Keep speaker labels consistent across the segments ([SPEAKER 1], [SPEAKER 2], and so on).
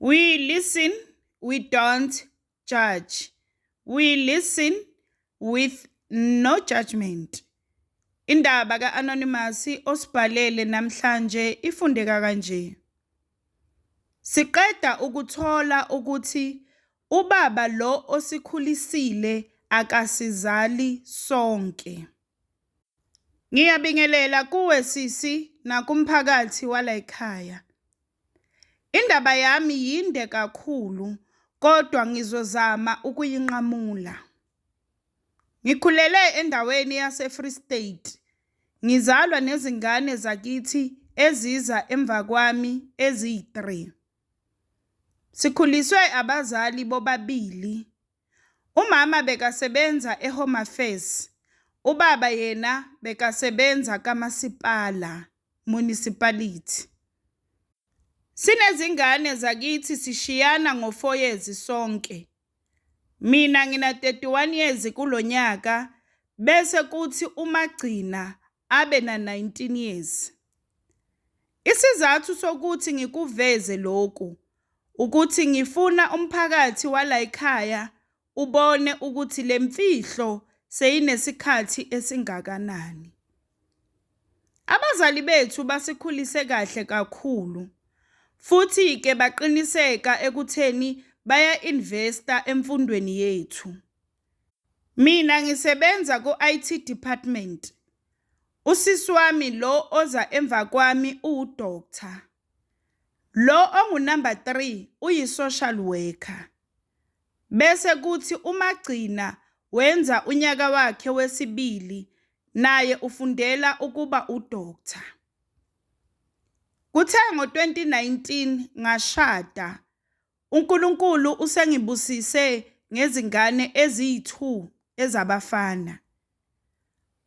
[SPEAKER 1] We listen, we don't judge. We listen with no judgment. Indaba ka-Anonymous osibhalele namhlanje ifundeka kanje. Siqeda ukuthola ukuthi ubaba lo osikhulisile akasizali sonke. Ngiyabingelela kuwe sisi nakumphakathi walayikhaya. Indaba yami yinde kakhulu kodwa ngizozama ukuyinqamula. Ngikhulele endaweni yase-Free State. Ngizalwa nezingane zakithi eziza emva kwami eziyi-3. Sikhuliswe abazali bobabili. Umama bekasebenza eHome Affairs, ubaba yena bekasebenza kamasipala, municipality. Sinezingane zakithi sishiyana ngo-4 years sonke. Mina ngina 31 years kulonyaka bese kuthi umagcina abe na 19 years. Isizathu sokuthi ngikuveze lokhu ukuthi ngifuna umphakathi walayikhaya ubone ukuthi lemfihlo seyinesikhathi esingakanani. Abazali bethu basikhulise kahle kakhulu futhi ke baqiniseka ekutheni baya-investa emfundweni yethu. Mina ngisebenza ku-IT department. Usisi wami lo oza emva kwami uwudoctor. Lo ongunumber 3 uyi-social worker. Bese kuthi umagcina wenza unyaka wakhe wesibili naye ufundela ukuba udoctor. Kuthe ngo-2019 ngashada. uNkulunkulu usengibusise ngezingane eziyi-2 ezabafana.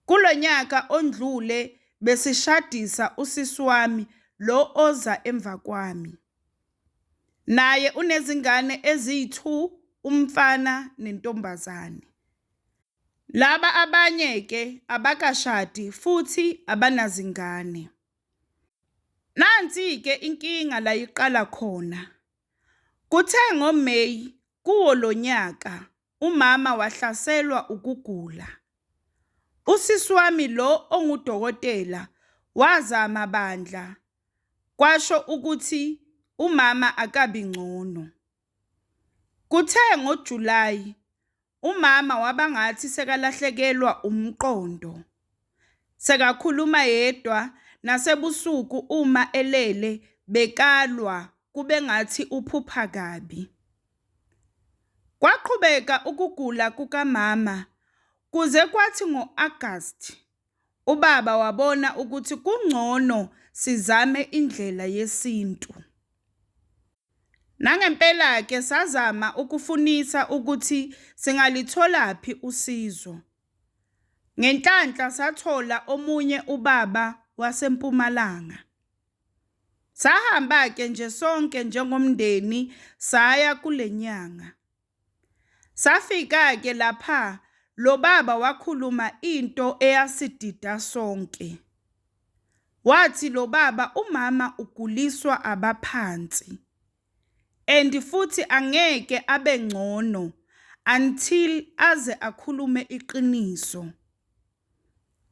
[SPEAKER 1] Kulonyaka ondlule besishadisa usisi wami lo oza emva kwami. Naye unezingane eziyi-2, umfana nentombazane. Laba abanye ke abakashadi futhi abanazingane. Nansi ke inkinga la iqala khona. Kuthe ngoMeyi kuwo lonyaka umama wahlaselwa ukugula. Usisi wami lo ongudokotela wazama bandla kwasho ukuthi umama akabi ngcono. Kuthe ngoJulayi umama wabangathi sekalahlekelwa umqondo. Sekakhuluma yedwa nasebusuku uma elele bekalwa kube ngathi uphupha kabi. Kwaqhubeka ukugula kukamama kuze kwathi ngo-August ubaba wabona ukuthi kungcono sizame indlela yesintu. Nangempela ke sazama ukufunisa ukuthi singalitholaphi usizo. Ngenhlanhla sathola omunye ubaba waseMpumalanga. Sahamba ke nje sonke njengomndeni saya kule nyanga. Safika ke lapha lo baba wakhuluma into eyasidida sonke. Wathi lo baba umama uguliswa abaphansi and futhi angeke abe ngcono until aze akhulume iqiniso.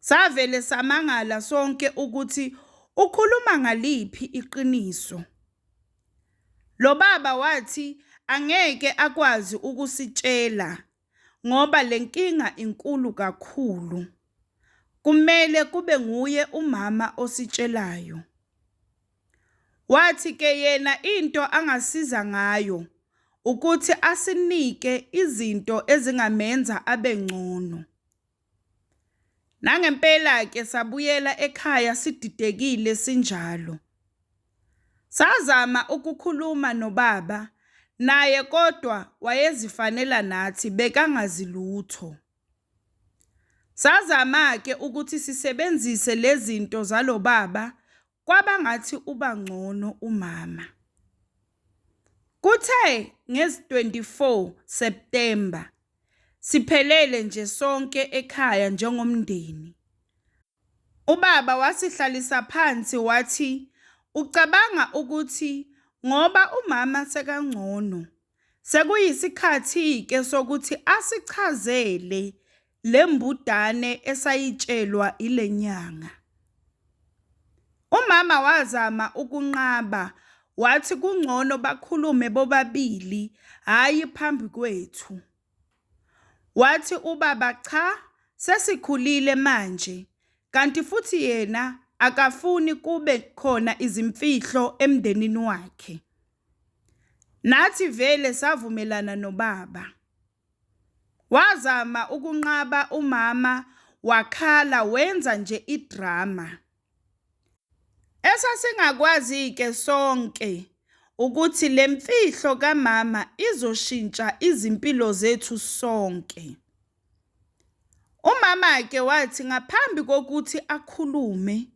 [SPEAKER 1] Savele samangala sonke ukuthi ukhuluma ngaliphi iqiniso. Lo baba wathi angeke akwazi ukusitshela ngoba lenkinga inkulu kakhulu. Kumele kube nguye umama ositshelayo. Wathi ke yena into angasiza ngayo ukuthi asinike izinto ezingamenza abe ngcono. Nangempela ke sabuyela ekhaya sididekile sinjalo. Sazama ukukhuluma nobaba naye kodwa wayezifanela nathi bekangazi lutho. Sazama ke ukuthi sisebenzise lezinto zalobaba kwabangathi uba ngcono umama. Kuthe ngezi-24 September siphelele nje sonke ekhaya njengomndeni. Ubaba wasihlalisa phansi wathi ucabanga ukuthi ngoba umama sekangcono, sekuyisikhathi-ke sokuthi asichazele le mbudane esayitshelwa ile nyanga. Umama wazama ukunqaba wathi kungcono bakhulume bobabili hhayi phambi kwethu. Wathi ubaba cha sesikhulile manje kanti futhi yena akafuni kube khona izimfihlo emndenini wakhe. Nathi vele savumelana nobaba. Wazama ukunqaba umama wakhala wenza nje idrama. Esasingakwazi-ke sonke ukuthi le mfihlo kamama izoshintsha izimpilo zethu sonke. Umama-ke wathi ngaphambi kokuthi akhulume,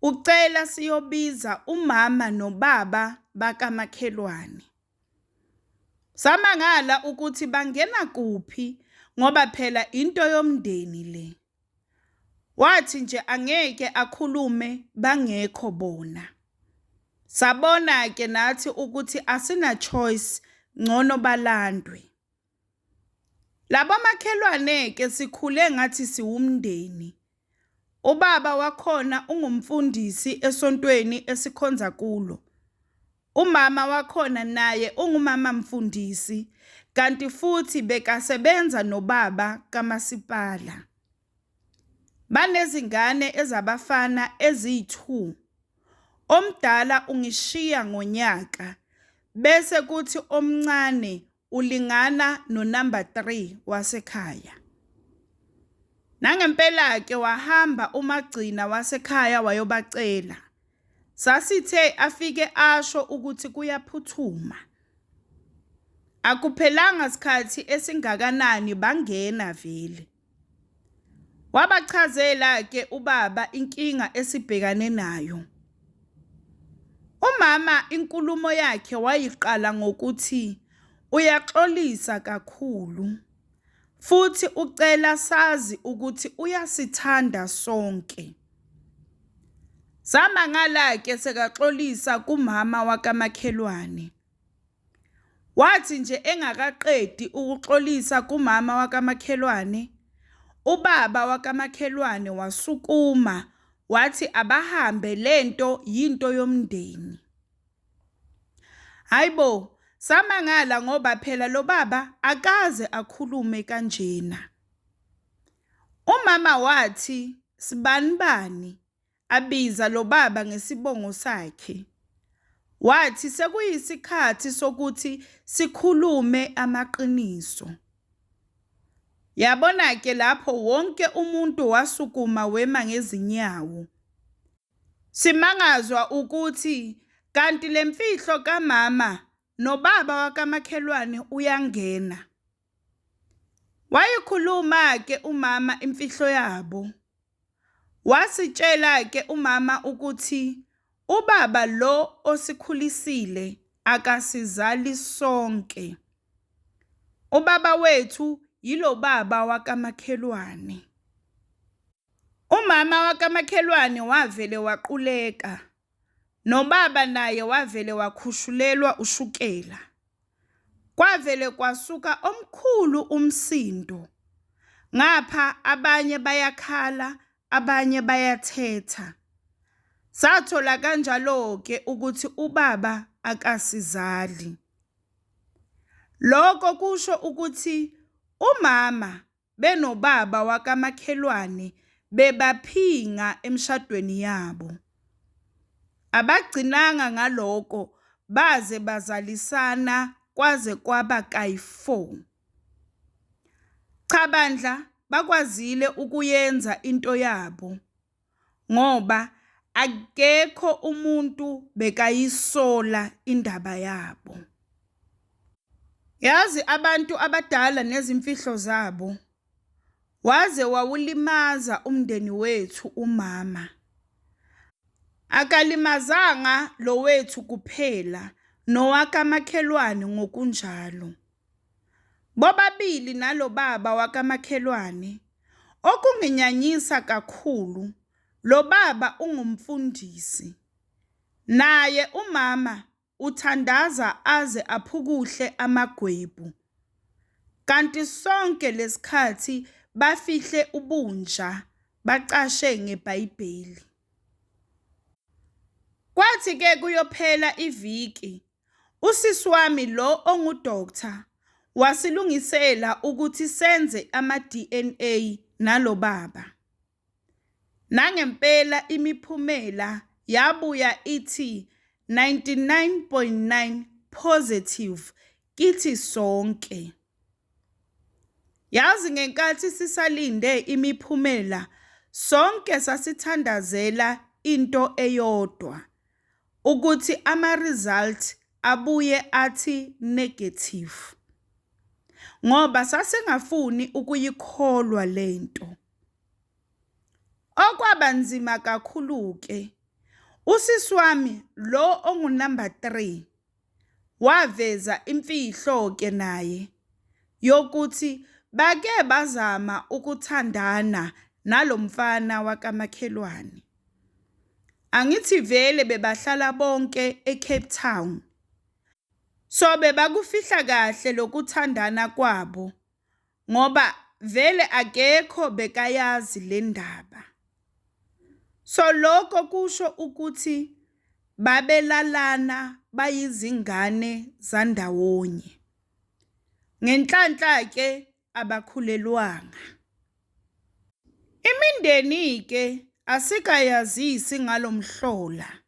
[SPEAKER 1] ucela siyobiza umama nobaba bakamakhelwane. Samangala ukuthi bangena kuphi ngoba phela into yomndeni le. Wathi nje angeke akhulume bangekho bona. Sabona-ke nathi ukuthi asina choice ngcono balandwe. Labomakhelwane-ke sikhule ngathi siwumndeni. Ubaba wakhona ungumfundisi esontweni esikhonza kulo. Umama wakhona naye ungumama mfundisi kanti futhi bekasebenza nobaba kamasipala. Banezingane ezabafana eziyi-2. Omdala ungishiya ngonyaka bese kuthi omncane ulingana nonamba 3 wasekhaya. Nangempela-ke wahamba umagcina wasekhaya wayobacela. Sasithe afike asho ukuthi kuyaphuthuma. Akuphelanga sikhathi esingakanani bangena vele. Wabachazela-ke ubaba inkinga esibhekane nayo. Umama inkulumo yakhe wayiqala ngokuthi uyaxolisa kakhulu futhi ucela sazi ukuthi uyasithanda sonke. Samangala-ke sekaxolisa kumama wakamakhelwane. Wathi nje engakaqedi ukuxolisa kumama wakamakhelwane, ubaba wakamakhelwane wasukuma wathi abahambe lento yinto yomndeni. Hayibo, samangala ngoba phela lo baba akaze akhulume kanjena. Umama wathi sibanibani abiza lo baba ngesibongo sakhe. Wathi sekuyisikhathi sokuthi sikhulume amaqiniso. Yabona-ke lapho wonke umuntu wasukuma wema ngezinyawo. Simangazwa ukuthi kanti le mfihlo kamama nobaba wakamakhelwane uyangena. Wayikhuluma-ke umama imfihlo yabo. Wasitshela-ke umama ukuthi ubaba lo osikhulisile akasizali sonke. Ubaba wethu yilo baba wakamakhelwane. Umama wakamakhelwane wavele waquleka, nobaba naye wavele wakhushulelwa ushukela. Kwavele kwasuka omkhulu umsindo. Ngapha abanye bayakhala, abanye bayathetha. Sathola kanjalo-ke ukuthi ubaba akasizali. Lokho kusho ukuthi umama benobaba wakamakhelwane bebaphinga emshadweni yabo. Abagcinanga ngaloko baze bazalisana kwaze kwaba kayi-4. Cha bandla bakwazile ukuyenza into yabo ngoba akekho umuntu bekayisola indaba yabo. Yazi abantu abadala nezimfihlo zabo. Waze wawulimaza umndeni wethu umama. Akalimazanga lo wethu kuphela nowakamakhelwane ngokunjalo. Bobabili nalo baba wakamakhelwane. Okunginyanyisa kakhulu, lo baba ungumfundisi. Naye umama uthandaza aze aphukuhle amagwebu. Kanti sonke lesikhathi bafihle ubunja bacashe ngeBhayibheli. Kwathi ke kuyophela iviki, usisi wami lo ongu-doctor wasilungisela ukuthi senze ama-DNA nalobaba. Nangempela imiphumela yabuya ithi 99.9 positive kithi sonke. Yazi ngenkathi sisalinde imiphumela sonke sasithandazela into eyodwa ukuthi ama-result abuye athi negative ngoba sasingafuni ukuyikholwa lento. Okwaba nzima kakhulu-ke usisi wami lo ongu-number 3 waveza imfihlo-ke naye yokuthi bake bazama ukuthandana nalomfana wakamakhelwane. Angithi vele bebahlala bonke eCape Town. So bebakufihla kahle lokuthandana kwabo ngoba vele akekho bekayazi le ndaba. So lokho kusho ukuthi babelalana bayizingane zandawonye. Ngenhlanhla-ke abakhulelwanga. Imindeni-ke asikayazisi ngalomhlola.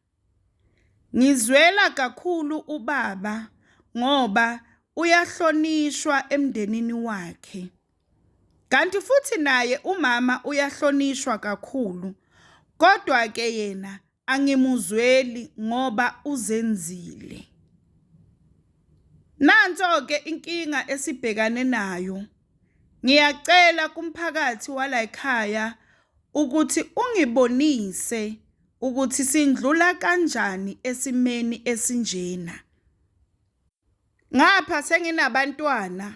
[SPEAKER 1] Ngizwela kakhulu ubaba ngoba uyahlonishwa emndenini wakhe. Kanti futhi naye umama uyahlonishwa kakhulu, kodwa-ke yena angimuzweli ngoba uzenzile. Nanso-ke inkinga esibhekane nayo. Ngiyacela kumphakathi walayikhaya ukuthi ungibonise ukuthi sindlula kanjani esimeni esinjena. Ngapha senginabantwana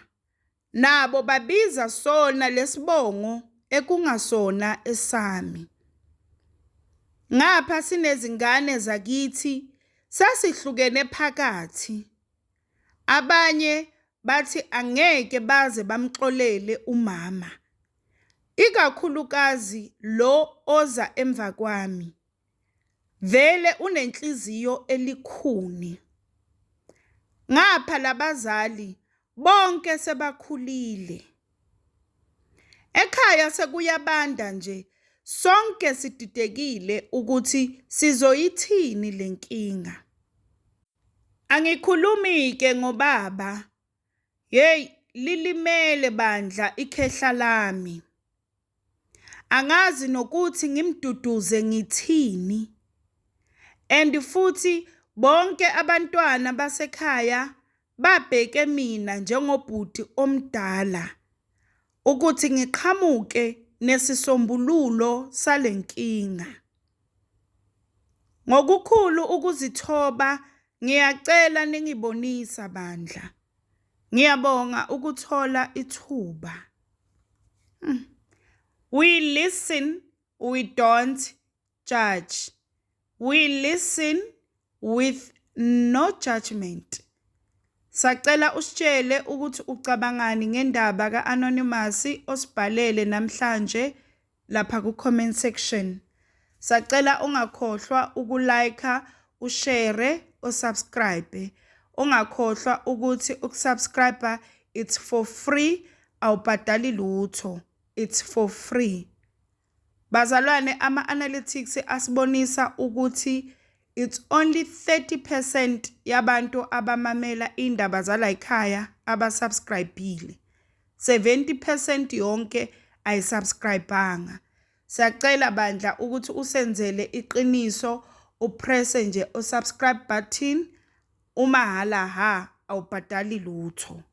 [SPEAKER 1] nabo babiza sona lesibongo ekungasona esami. Ngapha sinezingane zakithi sesihlukene phakathi. Abanye bathi angeke baze bamxolele umama, ikakhulukazi lo oza emva kwami. Vele unenhliziyo elikhuni. Ngapha labazali bonke sebakhulile. Ekhaya sekuyabanda nje, sonke sididekile ukuthi sizoyithini lenkinga. Angikhulumi-ke ngobaba, hey lilimele bandla ikhehla lami. Angazi nokuthi ngimduduze ngithini. And futhi bonke abantwana basekhaya babheke mina njengobhuti omdala ukuthi ngiqhamuke nesisombululo salenkinga. Ngokukhulu ukuzithoba ngiyacela ningibonisa bandla. Ngiyabonga ukuthola ithuba. We listen, we don't judge. We listen with no judgment. Sacela usitshele ukuthi ucabangani ngendaba ka-Anonymous osibhalele namhlanje lapha ku-comment section. Sacela ungakhohlwa uku-like, ushare, usubscribe. Ungakhohlwa ukuthi ukusubscribe it's for free, awubhadali lutho. It's for free. Bazalwane, ama-analytics asibonisa ukuthi it's only 30% yabantu abamamela indaba zalayikhaya abasubscribile. 70% yonke ayisubscribanga. Siyacela bandla ukuthi usenzele iqiniso upresse nje usubscribe button umahhala ha awubhadali lutho.